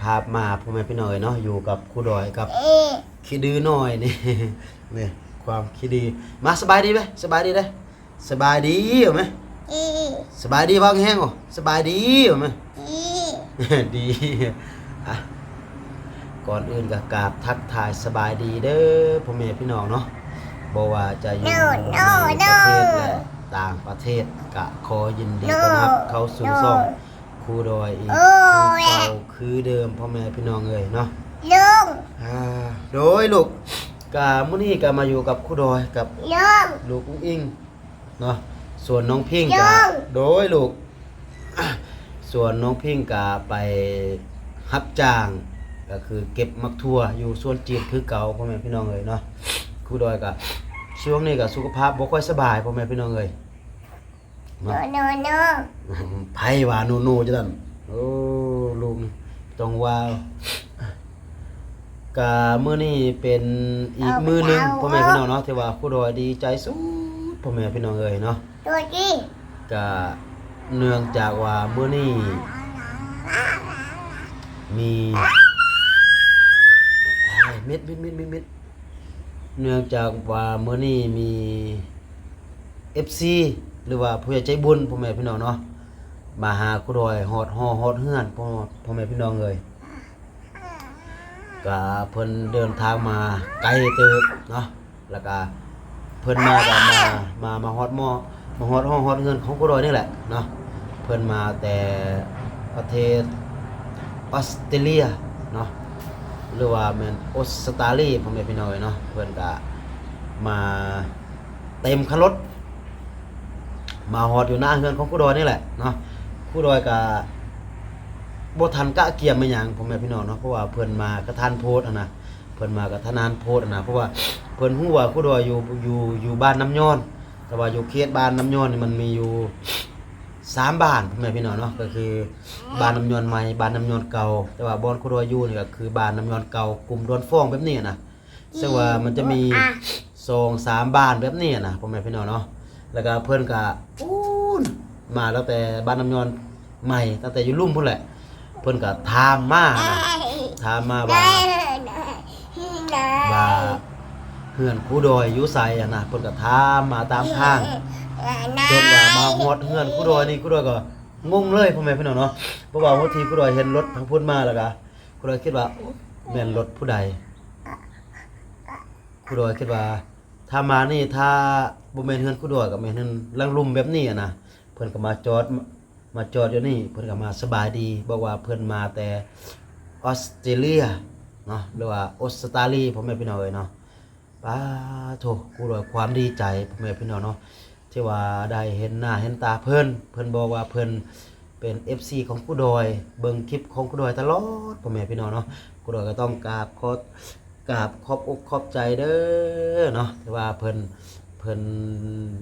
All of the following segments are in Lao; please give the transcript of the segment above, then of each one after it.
ພາບມາ ພໍ່ແມ່ພີ່ນ້ອງເອີຍເນາະ ຢູ່ກັບຄູດອຍກັບຂີ້ດື້ນ້ອຍນີ້ ນີ້ຄວາມຂີ້ດື້. ມາ ສະບາຍດີເວີຍ ສະບາຍດີເດີ້ ສະບາຍດີເອົາແມ ສະບາຍດີ ເວົ້າແຮງໆ ເອົາ ສະບາຍດີເອົາແມ ດີ ອ່ະ ກ່ອນອື່ນກໍກາບທັກທາຍສະບາຍດີເດີ້ ພໍ່ແມ່ພີ່ນ້ອງເນາະ ບໍ່ວ່າຈະຢູ່ໃນປະເທດ ແລະ ຕ່າງປະເທດ ກະຂໍຍິນດີຕ້ອນຮັບເຂົ້າສູ່ຊ່ອງຄູດອຍອີກຄືເກົ່າຄືເດີມ ພໍ່ແມ່ພີ່ນ້ອງເອີຍເນາະ. ອ່າ ໂດຍລູກ ກະມື້ນີ້ກະມາຢູ່ກັບຄູດອຍກັບລູກອຸ້ງອິງ ເນາະ ສ່ວນນ້ອງພິງກະ ໂດຍລູກ ສ່ວນນ້ອງພິງກະໄປຮັບຈ້າງ ກະຄືເກັບໝາກຖົ່ວຢູ່ສວນຈີນຄືເກົ່າ ພໍ່ແມ່ພີ່ນ້ອງເອີຍເນາະ. ຄູດອຍກະຊ່ວງນີ້ກະສຸຂະພາບບໍ່ຄ່ອຍສະບາຍ ພໍ່ແມ່ພີ່ນ້ອງເອີຍເນາະ. ໃຜວ່າໂນໂນຈັ່ງຊັ້ນ ໂອ້ ລູກນີ້ຕ້ອງວ່າ ກະມື້ນີ້ເປັນອີກມື້ໜຶ່ງ ພໍ່ແມ່ພີ່ນ້ອງເນາະ ທີ່ວ່າຄູດອຍດີໃຈສຸດ ພໍ່ແມ່ພີ່ນ້ອງເອີຍເນາະ. ກະເນື່ອງຈາກວ່າມື້ນີ້ມີ ເມັດ ເມັດ ເມັດ ເມັດ ເມັດ ເນື່ອງຈາກວ່າມື້ນີ້ມີເອັຟຊີ ຫຼືວ່າຜູ້ໃຫຍ່ໃຈບຸນ ພໍ່ແມ່ພີ່ນ້ອງເນາະ ມາຫາຄູດອຍຮອດຫໍຮອດເຮືອນ ພໍ່ ພໍ່ແມ່ພີ່ນ້ອງເອີຍ. ກະເພິ່ນເດີນທາງມາໄກເຕີບເນາະ ແລ້ວກະເພິ່ນມາກະມາ ມາ ມາຮອດໝໍ້ ມາຮອດຫໍຮອດເຮືອນຂອງຄູດອຍນີ້ແຫຼະເນາະ. ເພິ່ນມາແຕ່ປະເທດອອສເຕຣເລຍເນາະ ຫຼືວ່າແມ່ນອົດສະຕາລີ ພໍ່ແມ່ພີ່ນ້ອງເອີຍເນາະ. ເພິ່ນກະມາເຕັມຄັນລົດ ມາຮອດຢູ່ໜ້າເຮືອນຂອງຄູດອຍນີ້ແຫຼະເນາະ. ຄູດອຍກະບໍ່ທັນກະກຽມອີ່ຫຍັງ ພໍ່ແມ່ພີ່ນ້ອງເນາະ ເພາະວ່າເພິ່ນມາກະທັນໂພດຫັ້ນນະ ເພິ່ນມາກະທັນຫັນໂພດຫັ້ນນະ ເພາະວ່າເພິ່ນຮູ້ວ່າຄູດອຍຢູ່ ຢູ່ ຢູ່ບ້ານນ້ຳຍ້ອນ ແຕ່ວ່າຢູ່ເຂດບ້ານນ້ຳຍ້ອນນີ້ມັນມີຢູ່ສາມບ້ານ ພໍ່ແມ່ພີ່ນ້ອງເນາະ ກະຄືບ້ານນ້ຳຍ້ອນໃໝ່ ບ້ານນ້ຳຍ້ອນເກົ່າ ແຕ່ວ່າບ່ອນຄູດອຍຢູ່ນີ້ກະຄືບ້ານນ້ຳຍ້ອນເກົ່າ ກຸ່ມດອນຟອງແບບນີ້ນະ. ເຊິ່ງວ່າມັນຈະມີສອງສາມບ້ານແບບນີ້ນະ ພໍ່ແມ່ພີ່ນ້ອງເນາະ. ແລ້ວກະເພິ່ນກະ ປູນ ມາຕັ້ງແຕ່ບ້ານນ້ຳຍ້ອນໃໝ່ ຕັ້ງແຕ່ຢູ່ລຸ່ມພຸ້ນແຫຼະ ເພິ່ນກະຖາມມານະ ຖາມມາວ່າ ວ່າເຮືອນຄູດອຍຢູ່ໃສຫັ້ນນະ ເພິ່ນກະຖາມມາຕາມທາງ ຈົນວ່າມາຮອດເຮືອນຄູດອຍນີ້ ຄູດອຍກໍງົງເລີຍ ພໍ່ແມ່ພີ່ນ້ອງເນາະ. ເພາະວ່າຫົວທີຄູດອຍເຫັນລົດທາງພຸ້ນມາ ແລ້ວກະຄູດອຍຄິດວ່າ ໂອ້ ແມ່ນລົດຜູ້ໃດ? ຄູດອຍຄິດວ່າ ຖ້າມານີ້ ຖ້າບໍ່ແມ່ນເຮືອນຄູດອຍ ກະແມ່ນເຮືອນຫຼັງລຸ່ມແບບນີ້ຫັ້ນນະ. ເພິ່ນກະມາຈອດ ມາຈອດຢູ່ນີ້ ເພິ່ນກະມາສະບາຍດີ ບອກວ່າເພິ່ນມາແຕ່ອອສເຕຣເລຍເນາະ ຫຼືວ່າອົດສະຕາລີ ພໍ່ແມ່ພີ່ນ້ອງເອີຍເນາະ. ປາໂທ້ ຄູດອຍຄວາມດີໃຈ ພໍ່ແມ່ພີ່ນ້ອງເນາະ ທີ່ວ່າໄດ້ເຫັນໜ້າເຫັນຕາເພິ່ນ. ເພິ່ນບອກວ່າເພິ່ນເປັນເອັຟຊີຂອງຄູດອຍ ເບິ່ງຄລິບຂອງຄູດອຍຕະຫຼອດ ພໍ່ແມ່ພີ່ນ້ອງເນາະ. ຄູດອຍກະຕ້ອງກາບຂໍ ກາບຂອບອົກຂອບໃຈເດີເນາະ ທີ່ວ່າເພິ່ນ ເພິ່ນ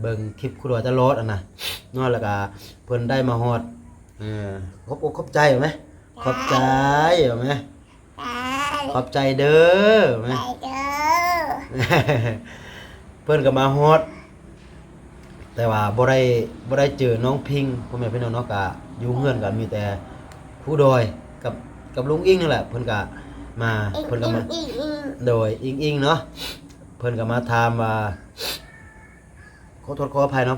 ເບິ່ງຄລິບຄູດອຍຕະຫຼອດຫັ້ນນະເນາະ ແລ້ວກະເພິ່ນໄດ້ມາຮອດ ເອີ ຂອບອົກຂອບໃຈແມ່ ຂອບໃຈແມ່ ຂອບໃຈເດີແມ່ ເພິ່ນກະມາຮອດ ແຕ່ວ່າບໍ່ໄດ້ ບໍ່ໄດ້ເຈີນ້ອງພິງ ພໍ່ແມ່ພີ່ນ້ອງເນາະ. ກະຢູ່ເຮືອນກະມີແຕ່ຄູດອຍກັບ ກັບລຸງອິງນີ້ແຫຼະ ເພິ່ນກະມາ ເພິ່ນກະມາ ໂດຍ ອິງອິງເນາະ ເພິ່ນກະມາຖາມວ່າ ຂໍໂທດຂໍອະໄພເນາະ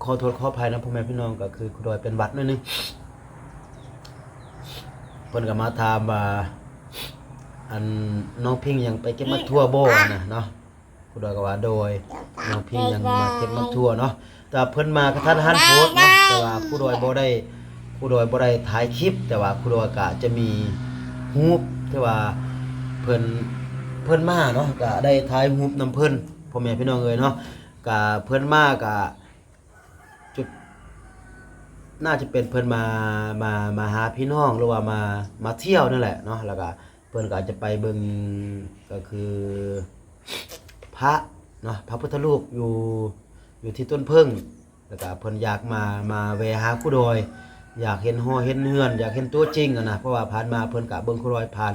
ຂໍໂທດຂໍອະໄພນຳພໍ່ແມ່ພີ່ນ້ອງ ກະຄືຄູດອຍເປັນຫວັດໜ້ອຍໜຶ່ງ ເພິ່ນກະມາຖາມວ່າ ອັນ ນ້ອງພິງຍັງໄປເກັບໝາກຖົ່ວບໍ່ຫັ້ນນະເນາະ. ຄູດອຍກະວ່າ ໂດຍ ນ້ອງພິງຍັງມາເກັບໝາກຖົ່ວເນາະ ແຕ່ວ່າເພິ່ນມາກະທັນຫັນໂພດເນາະ ແຕ່ວ່າຄູດອຍບໍ່ໄດ້ ຄູດອຍບໍ່ໄດ້ຖ່າຍຄລິບ ແຕ່ວ່າຄູດອຍກະຈະມີຮູບທີ່ວ່າເພິ່ນ ເພິ່ນມາເນາະ ກະໄດ້ຖ່າຍຮູບນຳເພິ່ນ ພໍ່ແມ່ພີ່ນ້ອງເອີຍເນາະ. ກະເພິ່ນມາກະ ຈຸດ ໜ້າຈະເປັນເພິ່ນມາ ມາ ມາຫາພີ່ນ້ອງ ຫຼືວ່າມາ ມາທ່ຽວນັ້ນແຫຼະເນາະ ແລ້ວກະເພິ່ນກະອາດຈະໄປເບິ່ງ ກະຄືພະເນາະ ພະພຸດທະຮູບຢູ່ ຢູ່ທີ່ຕົ້ນເຜິ້ງ ແລ້ວກະເພິ່ນຢາກມາ ມາແວ່ຫາຄູດອຍ ຢາກເຫັນຫໍເຫັນເຮືອນ ຢາກເຫັນຕົວຈິງຫັ້ນນະ ເພາະວ່າຜ່ານມາເພິ່ນກະເບິ່ງຄູດອຍຜ່ານ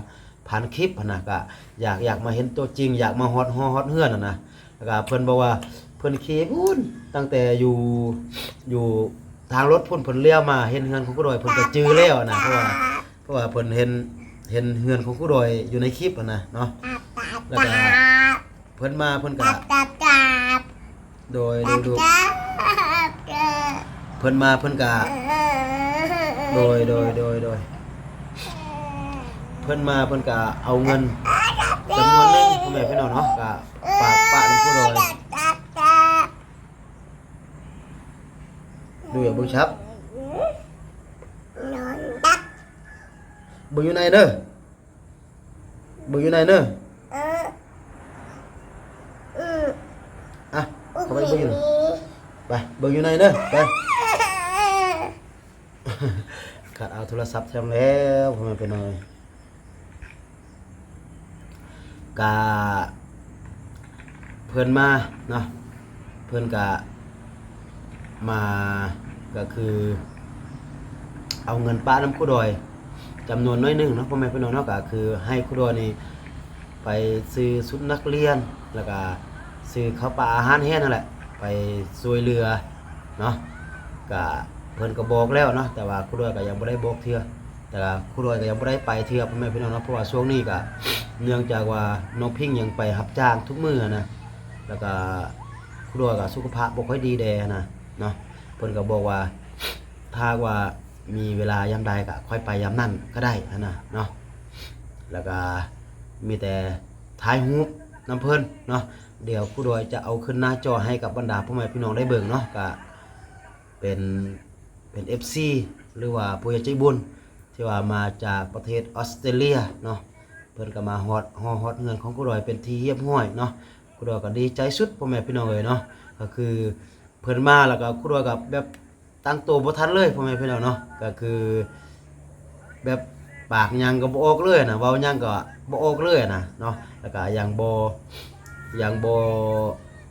ຜ່ານຄລິບຫັ້ນນະ ກະຢາກ ຢາກມາເຫັນຕົວຈິງ ຢາກມາຮອດຫໍຮອດເຮືອນຫັ້ນນະ. ແລ້ວກະເພິ່ນບອກວ່າເພິ່ນຂີ່ພຸ້ນ ຕັ້ງແຕ່ຢູ່ ຢູ່ທາງລົດພຸ້ນ ເພິ່ນລ້ຽວມາເຫັນເຮືອນຂອງຄູດອຍ ເພິ່ນກະຈື່ແລ້ວຫັ້ນນະ ເພາະວ່າ ເພາະວ່າເພິ່ນເຫັນ ເຫັນເຮືອນຂອງຄູດອຍຢູ່ໃນຄລິບຫັ້ນນະເນາະ ແລ້ວກະເພິ່ນມາເພິ່ນກະ ໂດຍ ໂດຍ ໂດຍ ເພິ່ນມາເພິ່ນກະ ໂດຍ ໂດຍ ໂດຍ ໂດຍ ເພິ່ນມາເພິ່ນກະເອົາເງິນຈຳນວນໜຶ່ງ ພໍ່ແມ່ພີ່ນ້ອງເນາະ ກະຝາກປະນຳຄູດອຍ ດູຢ່າເບິ່ງຊັບ ເບິ່ງຢູ່ໃນເດີ ເບິ່ງຢູ່ໃນເດີ ອ່ະ ເຂົ້າໄປເບິ່ງຢູ່ ໄປເບິ່ງຢູ່ໃນເດີ ໄປ ຄັດເອົາໂທລະສັບແຖມແລ້ວ ພໍ່ແມ່ພີ່ນ້ອງ ກະເພິ່ນມາເນາະ ເພິ່ນກະມາ ກະຄືເອົາເງິນປະນຳຄູດອຍຈຳນວນໜ້ອຍໜຶ່ງເນາະ ພໍ່ແມ່ພີ່ນ້ອງເນາະ ກະຄືໃຫ້ຄູດອຍນີ້ໄປຊື້ຊຸດນັກຮຽນ ແລ້ວກະຊື້ເຂົ້າປາອາຫານແຫ້ງຫັ້ນແຫຼະ ໄປຊ່ວຍເຫຼືອເນາະ ກະເພິ່ນກະບອກແລ້ວເນາະ ແຕ່ວ່າຄູດອຍກະຍັງບໍ່ໄດ້ບອກເທື່ອ ແຕ່ວ່າຄູດອຍກະຍັງບໍ່ໄດ້ໄປເທື່ອ ພໍ່ແມ່ພີ່ນ້ອງເນາະ ເພາະວ່າຊ່ວງນີ້ກະເນື່ອງຈາກວ່ານ້ອງພິງຍັງໄປຮັບຈ້າງທຸກມື້ຫັ້ນນະ ແລ້ວກະຄູດອຍກະສຸຂະພາບບໍ່ຄ່ອຍດີແດ່ຫັ້ນນະເນາະ ເພິ່ນກະບອກວ່າ ຖ້າຫາກວ່າມີເວລາຍາມໃດກະຄ່ອຍໄປຍາມນັ້ນກະໄດ້ຫັ້ນນະເນາະ ແລ້ວກະມີແຕ່ຖ່າຍຮູບນຳເພິ່ນເນາະ ດຽວຄູດອຍຈະເອົາຂຶ້ນໜ້າຈໍໃຫ້ກັບບັນດາພໍ່ແມ່ພີ່ນ້ອງໄດ້ເບິ່ງເນາະ ກະເປັນ ເປັນເອັຟຊີ ຫຼືວ່າຜູ້ໃຫຍ່ໃຈບຸນ ທີ່ວ່າມາຈາກປະເທດອອສເຕຣເລຍເນາະ ເພິ່ນກະມາຮອດ ຮອດ ຮອດເຮືອນຂອງຄູດອຍເປັນທີ່ຮຽບຮ້ອຍເນາະ ຄູດອຍກະດີໃຈສຸດ ພໍ່ແມ່ພີ່ນ້ອງເອີຍເນາະ ກະຄືເພິ່ນມາແລ້ວກະຄູດອຍກະແບບຕັ້ງໂຕບໍ່ທັນເລີຍ ພໍ່ແມ່ພີ່ນ້ອງເນາະ ກະຄື ແບບປາກຫຍັງກໍບໍ່ອອກເລີຍນະ ເວົ້າຫຍັງກໍບໍ່ອອກເລີຍນະເນາະ ແລ້ວກໍຍັງບໍ່ ຍັງບໍ່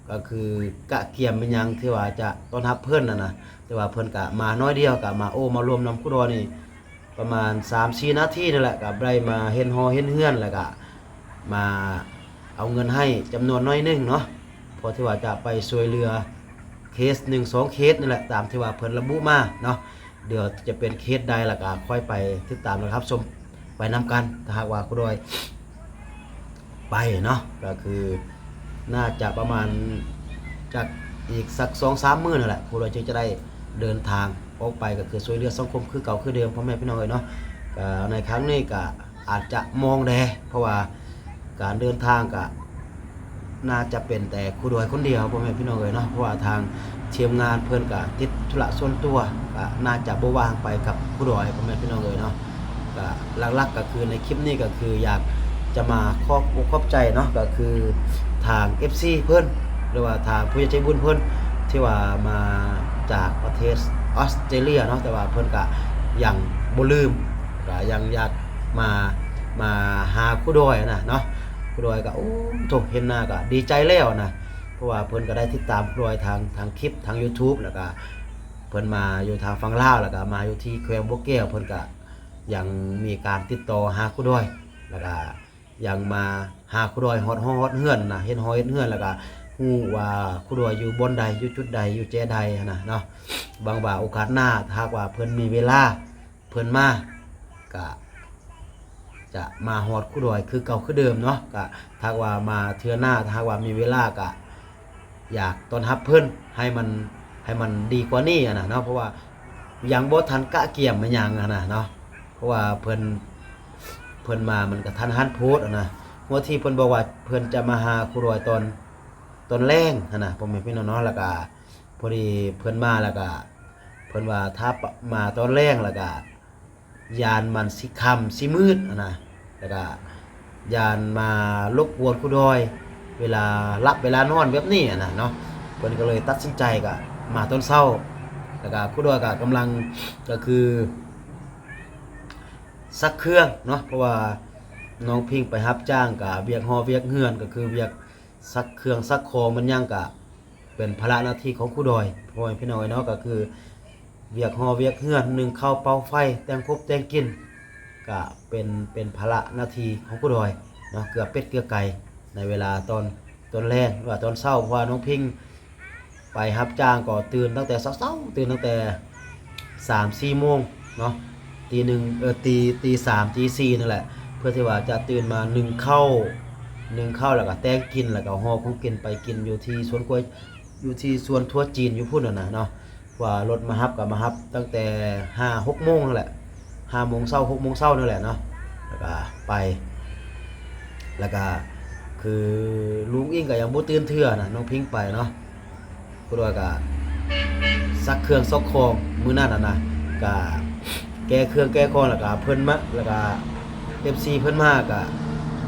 ກໍຄືກະກຽມອີ່ຫຍັງທີ່ວ່າຈະຕ້ອນຮັບເພິ່ນຫັ້ນນະ ແຕ່ວ່າເພິ່ນກະມາໜ້ອຍດຽວ ກະມາໂອ້ມາລົມນຳຄູດອຍນີ້ປະມານສາມສີ່ນາທີນີ້ແຫຼະ ກະໄດ້ມາເຫັນຫໍເຫັນເຮືອນ ແລ້ວກະ ມາເອົາເງິນໃຫ້ຈຳນວນໜ້ອຍໜຶ່ງເນາະ ເພື່ອທີ່ວ່າຈະໄປຊ່ວຍເຫຼືອເຄສໜຶ່ງສອງເຄສນີ້ແຫຼະ ຕາມທີ່ວ່າເພິ່ນລະບຸມາເນາະ ດຽວຈະເປັນເຄສໃດ ແລ້ວກະຄ່ອຍໄປຕິດຕາມ ແລະ ຮັບຊົມໄປນຳກັນ ຖ້າຫາກວ່າຄູດອຍໄປເນາະ ກະຄືໜ້າຈະປະມານຈັກອີກສັກສອງສາມມື້ນັ້ນແຫຼະ ຄູດອຍຈຶ່ງຈະໄດ້ເດີນທາງອອກໄປ ກະຄືຊ່ວຍເຫຼືອສັງຄົມຄືເກົ່າຄືເດີມ ພໍ່ແມ່ພີ່ນ້ອງເອີຍເນາະ ກະໃນຄັ້ງນີ້ກະ ອາດຈະມອງແດ່ ເພາະວ່າການເດີນທາງກະໜ້າຈະເປັນແຕ່ຄູດອຍຄົນດຽວ ພໍ່ແມ່ພີ່ນ້ອງເອີຍເນາະ ເພາະວ່າທາງທີມງານເພິ່ນກະຕິດທຸລະສ່ວນຕົວ ກະໜ້າຈະບໍ່ວ່າງໄປກັບຄູດອຍ ພໍ່ແມ່ພີ່ນ້ອງເອີຍເນາະ ກະຫຼັກໆກະຄືໃນຄລິບນີ້ກະຄືຢາກຈະມາຂອບອົກຂອບໃຈເນາະ ກະຄືທາງເອັຟຊີເພິ່ນ ຫຼືວ່າທາງຜູ້ໃຫຍ່ໃຈບຸນເພິ່ນ ທີ່ວ່າມາຈາກປະເທດອອສເຕຣເລຍເນາະ ແຕ່ວ່າເພິ່ນກະຍັງບໍ່ລືມ ກະຍັງຢາກມາ ມາຫາຄູດອຍຫັ້ນນະເນາະ ຄູດອຍກະ ໂອ້ໂທ້ ເຫັນໜ້າກະດີໃຈແລ້ວນະ ເພາະວ່າເພິ່ນກະໄດ້ຕິດຕາມຄູດອຍທາງ ທາງຄລິບທາງຢູທູບ ແລ້ວກະເພິ່ນມາຢູ່ທາງຝັ່ງລາວ ແລ້ວກະມາຢູ່ທີ່ແຂວງບໍ່ແກ້ວ ເພິ່ນກະຍັງມີການຕິດຕໍ່ຫາຄູດອຍ ແລ້ວກະ ຍັງມາຫາຄູດອຍຮອດຫໍຮອດເຮືອນນະ ເຫັນຫໍເຫັນເຮືອນ ແລ້ວກະຮູ້ວ່າຄູດອຍຢູ່ບ່ອນໃດ ຢູ່ຈຸດໃດ ຢູ່ແຈໃດຫັ້ນນະເນາະ ຫວັງວ່າໂອກາດໜ້າ ຖ້າຫາກວ່າເພິ່ນມີເວລາ ເພິ່ນມາ ກະຈະມາຮອດຄູດອຍຄືເກົ່າຄືເດີມເນາະ ກະຖ້າຫາກວ່າມາເທື່ອໜ້າ ຖ້າຫາກວ່າມີເວລາ ກະຢາກຕ້ອນຮັບເພິ່ນໃຫ້ມັນ ໃຫ້ມັນດີກວ່ານີ້ຫັ້ນນະເນາະ ເພາະວ່າຍັງບໍ່ທັນກະກຽມອີ່ຫຍັງຫັ້ນນະເນາະ ເພາະວ່າເພິ່ນ ເພິ່ນມາມັນກະທັນຫັນໂພດຫັ້ນນະ ຫົວທີ່ເພິ່ນບອກວ່າເພິ່ນຈະມາຫາຄູດອຍຕອນ ຕອນແລງຫັ້ນນະ ພໍ່ແມ່ພີ່ນ້ອງເນາະ ແລ້ວກະພໍດີເພິ່ນມາ ແລ້ວກະເພິ່ນວ່າຖ້າມາຕອນແລງ ແລ້ວກະຢ້ານມັນຊິຄ່ຳຊິມືດຫັ້ນນະ ແລ້ວກະຢ້ານມາລົບກວນຄູດອຍເວລາຫຼັບເວລານອນແບບນີ້ຫັ້ນນະເນາະ ເພິ່ນກະເລີຍຕັດສິນໃຈກະມາຕອນເຊົ້າ ແລ້ວກະຄູດອຍກະກຳລັງ ກະຄື ຊັກເຄື່ອງເນາະ ເພາະວ່ານ້ອງພິງໄປຮັບຈ້າງກະວຽກຫໍວຽກເຮືອນ ກະຄືວຽກຊັກເຄື່ອງຊັກຂອງແມ່ນຫຍັງກະເປັນພາລະໜ້າທີ່ຂອງຄູດອຍ ພໍ່ແມ່ພີ່ນ້ອງເອີຍເນາະ ກະຄືວຽກຫໍວຽກເຮືອນ ໜຶ້ງເຂົ້າເປົ່າໄຟ ແຕ່ງຄົບແຕ່ງກິນ ກະເປັນ ເປັນພາລະໜ້າທີ່ຂອງຄູດອຍເນາະ ເກືອເປັດເກືອໄກ່ໃນເວລາຕອນ ຕອນແລງ ຫຼືວ່າຕອນເຊົ້າ ເພາະວ່ານ້ອງພິງ ໄປຮັບຈ້າງກໍຕື່ນຕັ້ງແຕ່ເຊົ້າໆ ຕື່ນຕັ້ງແຕ່ສາມສີ່ໂມງເນາະ ຕີໜຶ່ງ ເອີ ຕີ ຕີສາມ ຕີສີ່ນັ້ນແຫຼະ ເພື່ອທີ່ວ່າຈະຕື່ນມາໜຶ້ງເຂົ້າ ໜຶ້ງເຂົ້າ ແລ້ວກໍແຕ່ງກິນ ແລ້ວກໍຫໍ່ຂອງກິນໄປກິນຢູ່ທີ່ສວນກ້ວຍ ຢູ່ທີ່ສວນຖົ່ວຈີນຢູ່ພຸ້ນຫັ້ນນະເນາະ. ວ່າລົດມາຮັບກໍມາຮັບຕັ້ງແຕ່ຫ້າຫົກໂມງຫັ້ນແຫຼະ ຫ້າໂມງເຊົ້າ ຫົກໂມງເຊົ້ານັ້ນແຫຼະເນາະ ແລ້ວກໍໄປ ແລ້ວກໍຄືລຸງອິງກໍຍັງບໍ່ຕື່ນເທື່ອນະ ນ້ອງພິງໄປເນາະ. ຜູ້ດອຍກະຊັກເຄື່ອງຊອກຂອງມື້ນັ້ນຫັ້ນນະ ກະແກ່ເຄື່ອງແກ່ຂອງ ແລ້ວກະເພິ່ນມາ ແລ້ວກະເອັຟຊີເພິ່ນມາ ກະ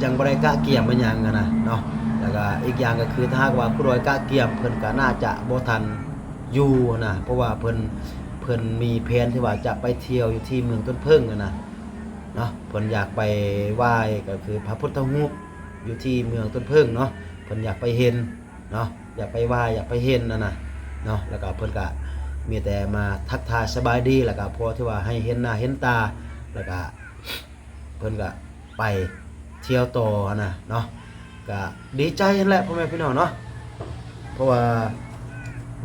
ຍັງບໍ່ໄດ້ກະກຽມມາຫຍັງຫັ້ນນະເນາະ. ແລ້ວກະອີກຢ່າງກະຄື ຖ້າຫາກວ່າຄູດອຍກະກຽມ ເພິ່ນກະໜ້າຈະບໍ່ທັນຢູ່ຫັ້ນນະ ເພາະວ່າເພິ່ນ ເພິ່ນມີແຜນທີ່ວ່າຈະໄປທ່ຽວຢູ່ທີ່ເມືອງຕົ້ນເຜິ້ງຫັ້ນນະເນາະ. ເພິ່ນຢາກໄປໄຫວ້ກະຄືພະພຸດທະຮູບຢູ່ທີ່ເມືອງຕົ້ນເຜິ້ງເນາະ ເພິ່ນຢາກໄປເຫັນ ເນາະ ຢາກໄປໄຫວ້ ຢາກໄປເຫັນຫັ້ນນະເນາະ. ແລ້ວກໍເພິ່ນກໍມີແຕ່ມາທັກທາຍສະບາຍດີ ແລ້ວກໍພໍທີ່ວ່າໃຫ້ເຫັນໜ້າເຫັນຕາ ແລ້ວກໍເພິ່ນກໍໄປທ່ຽວຕໍ່ຫັ້ນນະເນາະ. ກໍດີໃຈຫັ້ນແຫຼະ ພໍ່ແມ່ພີ່ນ້ອງເນາະ ເພາະວ່າ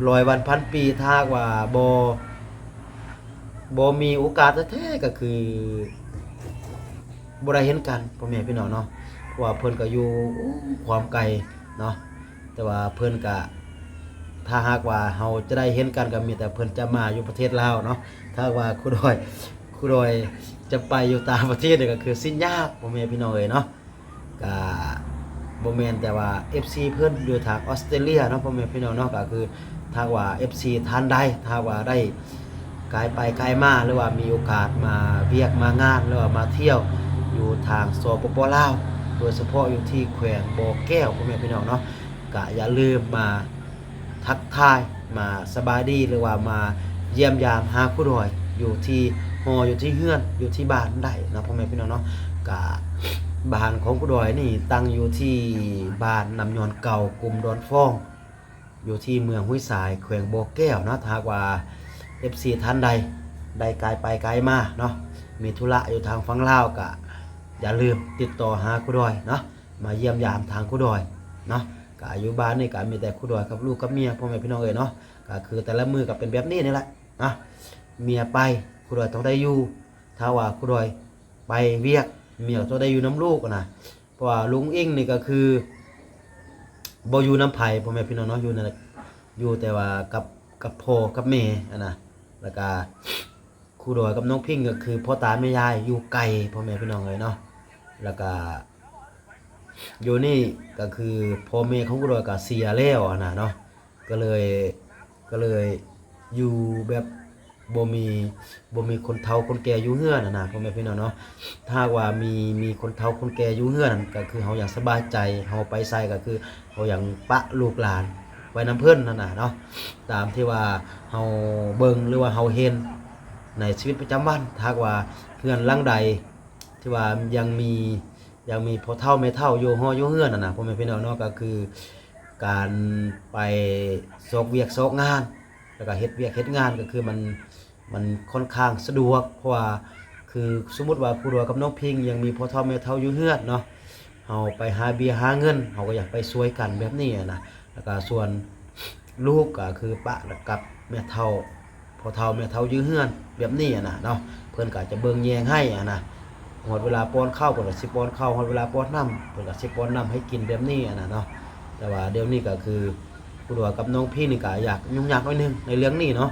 ຮ້ອຍວັນພັນປີ ຖ້າຫາກວ່າບໍ່ ບໍ່ມີໂອກາດແທ້ໆ ກໍຄືບໍ່ໄດ້ເຫັນກັນ ພໍ່ແມ່ພີ່ນ້ອງເນາະ ເພາະວ່າເພິ່ນກໍຢູ່ ໂອ້ ຄວາມໄກເນາະ. ແຕ່ວ່າເພິ່ນກະ ຖ້າຫາກວ່າເຮົາຈະໄດ້ເຫັນກັນ ກໍມີແຕ່ເພິ່ນຈະມາຢູ່ປະເທດລາວເນາະ. ຖ້າຫາກວ່າຄູດອຍ ຄູດອຍຈະໄປຢູ່ຕ່າງປະເທດນີ້ ກໍຄືຊິຍາກ ພໍ່ແມ່ພີ່ນ້ອງເອີຍເນາະ. ກະບໍ່ແມ່ນແຕ່ວ່າເອັຟຊີເພິ່ນຢູ່ທາງອອສເຕຣເລຍເນາະ ພໍ່ແມ່ພີ່ນ້ອງເນາະ ກໍຄືຖ້າຫາກວ່າເອັຟຊີທ່ານໃດ ຖ້າຫາກວ່າໄດ້ ກາຍໄປກາຍມາ ຫຼືວ່າມີໂອກາດມາວຽກມາງານ ຫຼືວ່າມາທ່ຽວຢູ່ທາງ ສປປ ລາວ ໂດຍສະເພາະຢູ່ທີ່ແຂວງບໍ່ແກ້ວ ພໍ່ແມ່ພີ່ນ້ອງເນາະ ກະຢ່າລືມມາທັກທາຍ ມາສະບາຍດີ ຫຼືວ່າມາຢ້ຽມຢາມຫາຄູດອຍ ຢູ່ທີ່ຫໍ ຢູ່ທີ່ເຮືອນ ຢູ່ທີ່ບ້ານໄດ້ເນາະ ພໍ່ແມ່ພີ່ນ້ອງເນາະ. ກະບ້ານຂອງຄູດອຍນີ້ຕັ້ງຢູ່ທີ່ບ້ານນ້ຳຍອນເກົ່າ ກຸ່ມດອນຟອງ ຢູ່ທີ່ເມືອງຫ້ວຍຊາຍ ແຂວງບໍ່ແກ້ວເນາະ. ຖ້າຫາກວ່າເອັຟຊີທ່ານໃດໄດ້ກາຍໄປກາຍມາເນາະ ມີທຸລະຢູ່ທາງຝັ່ງລາວ ກະຢ່າລືມຕິດຕໍ່ຫາຄູດອຍເນາະ ມາຢ້ຽມຢາມທາງຄູດອຍເນາະ. ກະຢູ່ບ້ານນີ້ກະມີແຕ່ຄູດອຍກັບລູກກັບເມຍ ພໍ່ແມ່ພີ່ນ້ອງເອີຍເນາະ. ກະຄືແຕ່ລະມື້ກະເປັນແບບນີ້ນີ້ແຫຼະເນາະ ເມຍໄປ ຄູດອຍຕ້ອງໄດ້ຢູ່ ຖ້າວ່າຄູດອຍໄປວຽກ ເມຍກໍຕ້ອງໄດ້ຢູ່ນຳລູກຫັ້ນນະ. ເພາະວ່າລຸງອິງນີ້ກໍຄືບໍ່ຢູ່ນຳໃຜ ພໍ່ແມ່ພີ່ນ້ອງເນາະ ຢູ່ນະ ຢູ່ແຕ່ວ່າກັບ ກັບພໍ່ກັບແມ່ຫັ້ນນະ. ແລ້ວກະຄູດອຍກັບນ້ອງພິງກໍຄືພໍ່ຕາແມ່ຍາຍຢູ່ໄກ ພໍ່ແມ່ພີ່ນ້ອງເອີຍເນາະ. ແລ້ວກະຢູ່ນີ້ກໍຄືພໍ່ແມ່ຂອງຄູດອຍກໍເສຍແລ້ວຫັ້ນນະເນາະ ກໍເລີຍ ກໍເລີຍຢູ່ແບບບໍ່ມີ ບໍ່ມີຄົນເຖົ້າຄົນແກ່ຢູ່ເຮືອນຫັ້ນນະ ພໍ່ແມ່ພີ່ນ້ອງເນາະ. ຖ້າຫາກວ່າມີ ມີຄົນເຖົ້າຄົນແກ່ຢູ່ເຮືອນ ກໍຄືເຮົາຍັງສະບາຍໃຈ ເຮົາໄປໃສກໍຄືເຮົາຍັງປະລູກຫຼານໄວ້ນຳເພິ່ນຫັ້ນນະເນາະ ຕາມທີ່ວ່າເຮົາເບິ່ງ ຫຼືວ່າເຮົາເຫັນໃນຊີວິດປະຈຳວັນ. ຖ້າຫາກວ່າເຮືອນຫຼັງໃດທີ່ວ່າຍັງມີ ຍັງມີພໍ່ເຖົ້າແມ່ເຖົ້າຢູ່ຫໍຢູ່ເຮືອນຫັ້ນນະ ພໍ່ແມ່ພີ່ນ້ອງເນາະ ກໍຄືການໄປຊອກວຽກຊອກງານ ແລ້ວກໍເຮັດວຽກເຮັດງານ ກໍຄືມັນ ມັນຂ້ອນຂ້າງສະດວກ ເພາະວ່າຄືສົມມຸດວ່າຄູດອຍກັບນ້ອງພິງຍັງມີພໍ່ເຖົ້າແມ່ເຖົ້າຢູ່ເຮືອນເນາະ ເຮົາໄປຫາເບ້ຍຫາເງິນ ເຮົາກໍຢາກໄປຊ່ວຍກັນແບບນີ້ຫັ້ນນະ. ແລ້ວກໍສ່ວນລູກກໍຄືປະກັບແມ່ເຖົ້າ ພໍ່ເຖົ້າແມ່ເຖົ້າຢູ່ເຮືອນແບບນີ້ຫັ້ນນະເນາະ ເພິ່ນກໍຈະເບິ່ງແຍງໃຫ້ຫັ້ນນະ. ຮອດເວລາປ້ອນເຂົ້າ ເພິ່ນກໍຊິປ້ອນເຂົ້າ ຮອດເວລາປ້ອນນ້ຳ ເພິ່ນກໍຊິປ້ອນນ້ຳໃຫ້ກິນແບບນີ້ຫັ້ນນະເນາະ. ແຕ່ວ່າດຽວນີ້ກໍຄືຄູດອຍກັບນ້ອງພິງນີ້ກໍຢາກຫຍຸ້ງຍາກໜ້ອຍໜຶ່ງໃນເລື່ອງນີ້ເນາະ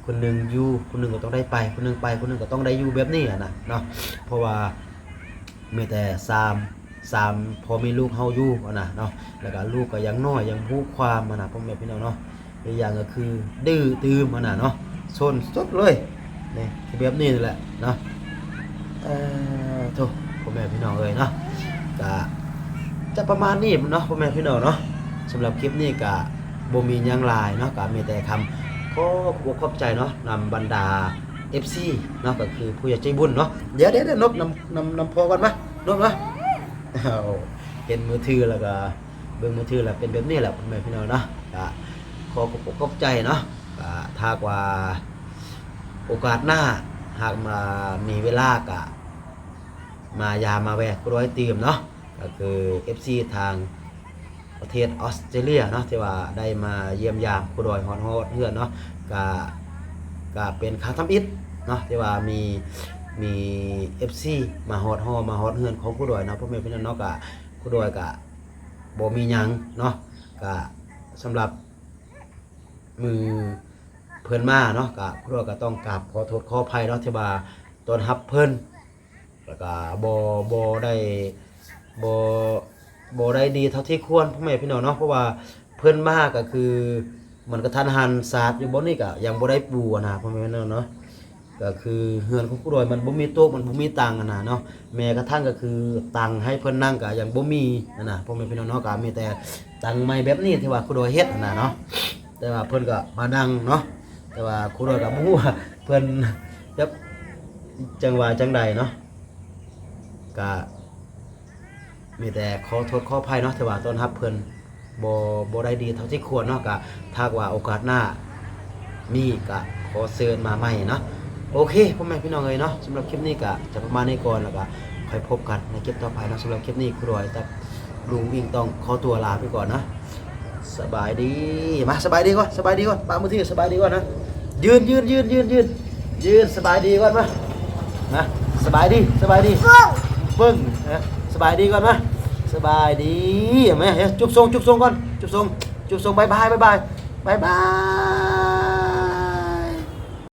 ຄົນໜຶ່ງຢູ່ ຄົນໜຶ່ງກໍຕ້ອງໄດ້ໄປ ຄົນໜຶ່ງໄປ ຄົນໜຶ່ງກໍຕ້ອງໄດ້ຢູ່ແບບນີ້ຫັ້ນນະເນາະ. ເພາະວ່າ ມີແຕ່ສາມ ສາມພໍ່ແມ່ລູກເຮົາຢູ່ຫັ້ນນະເນາະ ແລ້ວກະລູກກະຍັງນ້ອຍ ຍັງບໍ່ຮູ້ຄວາມຫັ້ນນະ ພໍ່ແມ່ພີ່ນ້ອງເນາະ. ອີກຢ່າງກໍຄືດື້ຕື່ມຫັ້ນນະເນາະ ສົນສຸດເລີຍ ນີ້ຄືແບບນີ້ນີ້ແຫຼະເນາະ. ເອີ ໂທ້ ພໍ່ແມ່ພີ່ນ້ອງເອີຍເນາະ ກະຈະປະມານນີ້ເນາະ ພໍ່ແມ່ພີ່ນ້ອງເນາະ. ສຳລັບຄລິບນີ້ກະບໍ່ມີຫຍັງຫຼາຍເນາະ ກະມີແຕ່ຄຳຂໍຂອບອົກຂອບໃຈເນາະ ນຳບັນດາເອັຟຊີເນາະ ກໍຄືຜູ້ໃຫຍ່ໃຈບຸນເນາະ. ດຽວໆ ນົບນຳ ນຳ ນຳພໍ່ກ່ອນມາ ນົບມາ. ເຫັນມືຖືແລ້ວກໍເບິ່ງມືຖືແລ້ວເປັນແບບນີ້ແຫຼະ ພໍ່ແມ່ພີ່ນ້ອງເນາະ. ກະຂໍຂອບອົກຂອບໃຈເນາະ ກະຖ້າຫາກວ່າໂອກາດໜ້າ ຫາກມາມີເວລາກະມາຢາມມາແວ່ຄູດອຍຕື່ມເນາະ ກໍຄືເອັຟຊີທາງ ປະເທດອອສເຕຣເລຍເນາະ ທີ່ວ່າໄດ້ມາຢ້ຽມຢາມຄູດອຍຮອດ ຮອດເຮືອນເນາະ. ກະ ກະເປັນຄັ້ງທຳອິດເນາະ ທີ່ວ່າມີ ມີເອັຟຊີມາຮອດຫໍ່ມາຮອດເຮືອນຂອງຄູດອຍເນາະ ພໍ່ແມ່ພີ່ນ້ອງເນາະ. ກະຄູດອຍກະບໍ່ມີຫຍັງເນາະ ກະສຳລັບມື້ເພິ່ນມາເນາະ ກະຄູດອຍກະຕ້ອງກາບຂໍໂທດຂໍອະໄພເນາະ ທີ່ວ່າຕ້ອນຮັບເພິ່ນ ແລ້ວກະບໍ່ ບໍ່ໄດ້ ບໍ່ ບໍ່ໄດ້ດີເທົ່າທີ່ຄວນ ພໍ່ແມ່ພີ່ນ້ອງເນາະ. ເພາະວ່າເພິ່ນມາກະຄືມັນກະທັນຫັນ ສາດຢູ່ບ່ອນນີ້ກະຍັງບໍ່ໄດ້ປູຫັ້ນນະ ພໍ່ແມ່ພີ່ນ້ອງເນາະ. ກະຄືເຮືອນຂອງຄູດອຍມັນບໍ່ມີໂຕະ ມັນບໍ່ມີຕັ່ງຫັ້ນນະເນາະ ແມ້ກະທັ່ງກະຄືຕັ່ງໃຫ້ເພິ່ນນັ່ງກະຍັງບໍ່ມີຫັ້ນນະ ພໍ່ແມ່ພີ່ນ້ອງເນາະ. ກະມີແຕ່ຕັ່ງໄມ້ແບບນີ້ທີ່ວ່າຄູດອຍເຮັດຫັ້ນນະເນາະ ແຕ່ວ່າເພິ່ນກະມານັ່ງເນາະ ແຕ່ວ່າຄູດອຍກະບໍ່ຮູ້ວ່າເພິ່ນແບບຈັ່ງວ່າຈັ່ງໃດເນາະ. ກະມີແຕ່ຂໍໂທດຂໍອະໄພເນາະ ທີ່ວ່າຕ້ອນຮັບເພິ່ນບໍ່ ບໍ່ໄດ້ດີເທົ່າທີ່ຄວນເນາະ. ກະຖ້າຫາກວ່າໂອກາດໜ້າມີກະຂໍເຊີນມາໃໝ່ເນາະ. ໂອເຄ ພໍ່ແມ່ພີ່ນ້ອງເອີຍເນາະ ສຳລັບຄລິບນີ້ກະຈະປະມານນີ້ກ່ອນ ແລ້ວກະຄ່ອຍພົບກັນໃນຄລິບຕໍ່ໄປເນາະ. ສຳລັບຄລິບນີ້ຄູດອຍກັບລຸງອິງຕ້ອງຂໍຕົວລາໄປກ່ອນເນາະ. ສະບາຍດີ ມາ ສະບາຍດີກ່ອນ ສະບາຍດີກ່ອນ ປະມືຖື ສະບາຍດີກ່ອນນະ ຢືນ ຢືນ ຢືນ ຢືນ ຢືນ ຢືນ ສະບາຍດີກ່ອນ ມາ ມາ ສະບາຍດີ ສະບາຍດີ ເບິ່ງ ເອີ ສະບາຍດີກ່ອນ ມາ ສະບາຍດີ ມາ ເອີ ຈຸບສົ່ງ ຈຸບສົ່ງກ່ອນ ຈຸບສົ່ງ ຈຸບສົ່ງ ບາຍບາຍ ບາຍບາຍ ບາຍບາຍ.